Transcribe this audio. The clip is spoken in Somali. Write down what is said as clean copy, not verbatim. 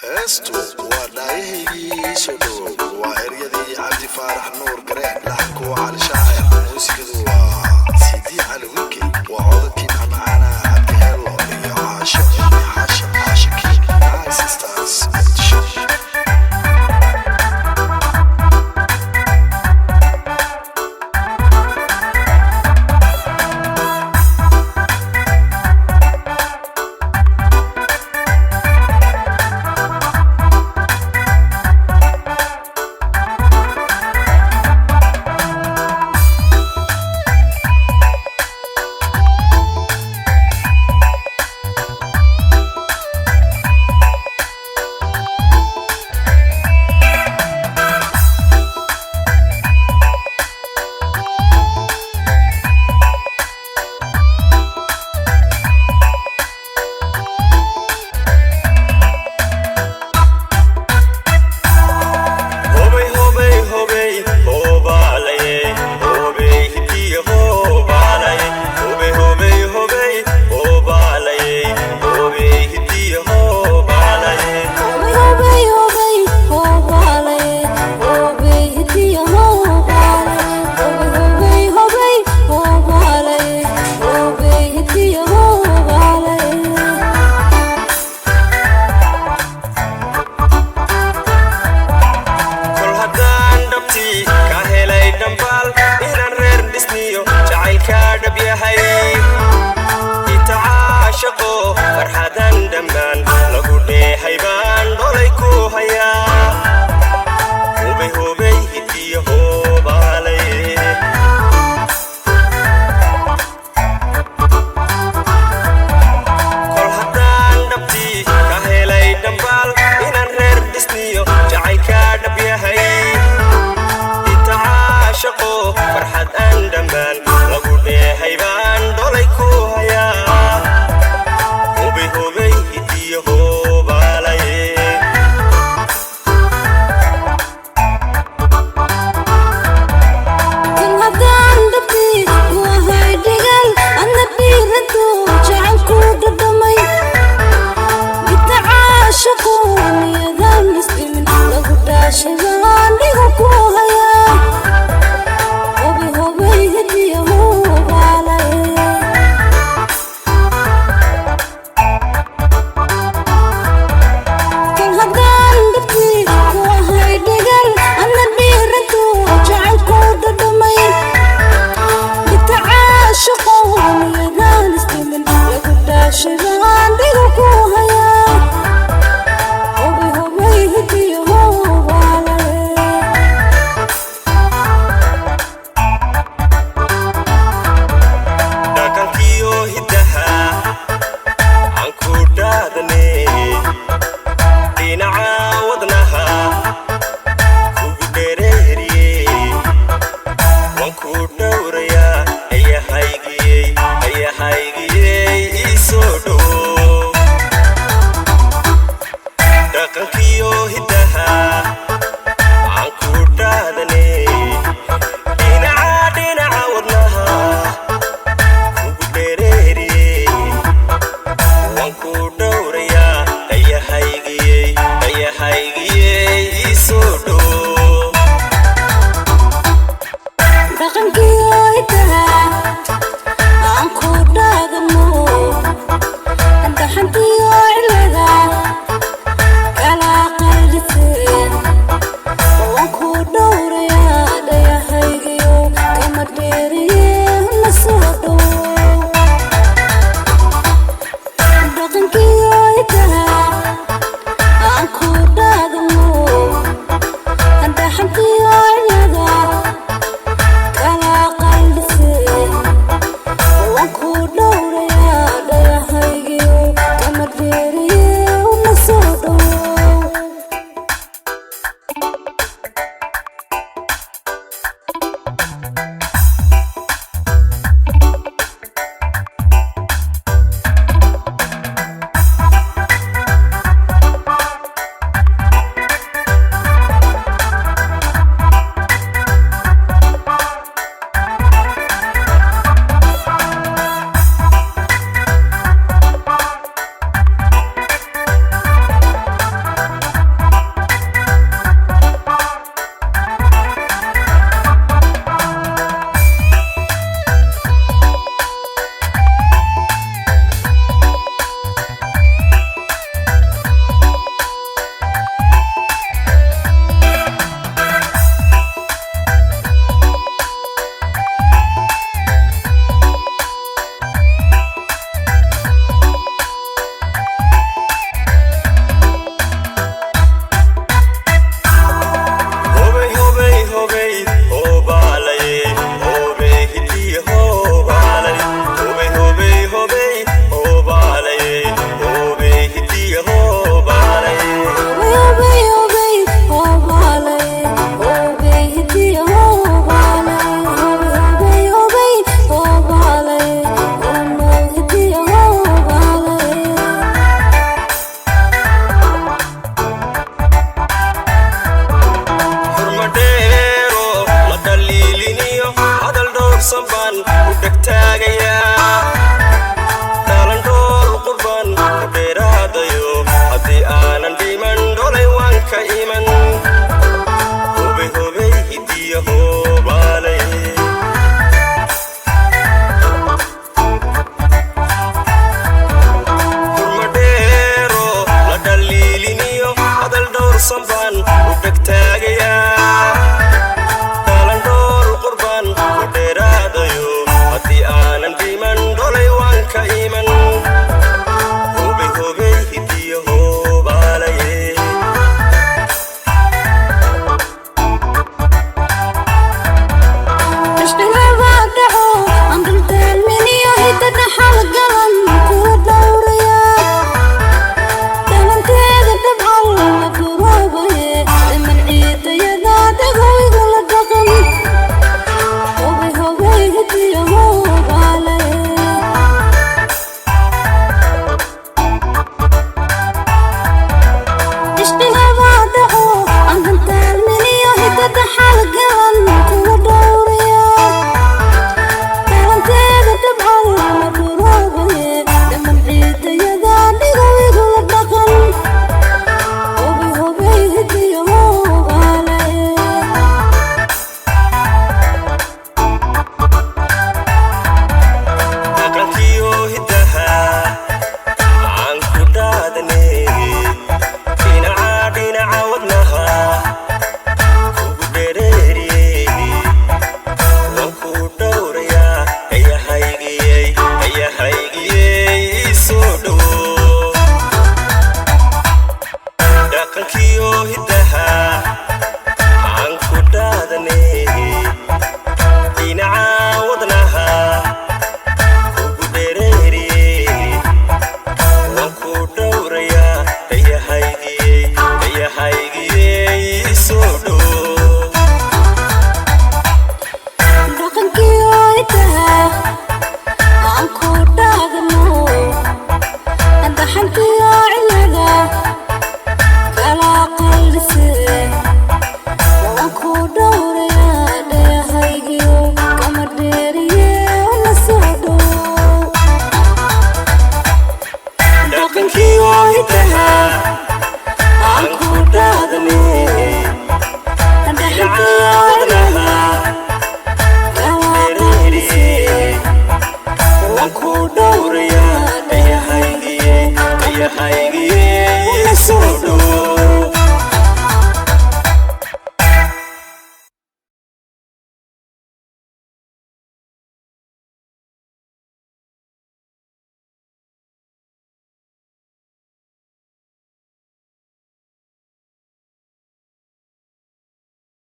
Heestu waa Dhaayahaygii Soo Dhowow. Waa eryadii Cabdi Faarax Nuur Gareen, laxanku waa Cali Shaacir, muusikadu waa Sidi Cali Winkey, waa codadkii macmacaana Cabdi Heello iyo Caasho Cilmi Xaashi, Caasho King, Nice Stars, Muqdisho. Hobey, hobey, hobey, hobaalaye, hobey hidiyo hobaalaye, hobey, hobey, hobey, hobaalaye, hobey hidiyo hobaalaye. Hobey, hobey, hobalaye, hobey hidiyo hobalaye, hobey, hobey, hobalaye, hobey hidiyo hobalaye. Kol haddaan dhabtii ka helay dhambaal inaan reer dhisniyo jacaylkaa dhab yahay, itacaashaqo farxadan dhammaan lagu dheehay baan dholay ku hayaa. Hubey, hubey, hidiyo hoobaalay. Kol haddaan dhabtii ka helay dhambaal inaan reer dhisniyo jacaylkaa dhab yahay, itacaashaqo farxad aan dhammaan lagu dheehay baan dholay ku hayaa. Hubey, hubey, hidiyo hoobaalaye. Kol haddaan dhabtii ku ahay dhigal, adna dhiirado jacaylku dhadhamay, midda caashaqu niyadan isdhimin lagu dhaashay baan dhigu ku hayaa. Hobey, hobey, hidiyo hobaalaye. Kol haddaan dhabtii ku ahay dhigal, adna dhiirado jacaylku dhadhamay, midda caashaqu niyadan isdhimin lagu dhaashay baan dhigu ku hayaa. Hobey, hobey, hidiyo hobaalaye. Dhaqankiyo hiddaha aan ku dhaadane, dhinaca wadnaha kugu dhereeriye, waan ku dhowrayaa ayahaygiyey, ayahaygiyey, ii soo dhowo. Dhaqankiyo hiddaha aan ku dhaadane, dhinaca wadnaha kugu dhereeriye, waan ku dhowrayaa ayahaygiyey, ayahaygiyey, ii soo dhowo. Dhaqankiyo hiddaha aan ku dhaadano, dhaxantiyo cilada kala qaldhiseen, waan ku dhowrayaa dhayahaygiyo, kama dheeriye na soo dhowow. Dhaqankiyo hiddaha aan ku dhaadano, dhaxantiyo cilada kala qaldhiseen, waan ku dhowrayaa dhayahaygiyo, kama dheeriye na soo dhowow. Dhaqankiyo hiddaha.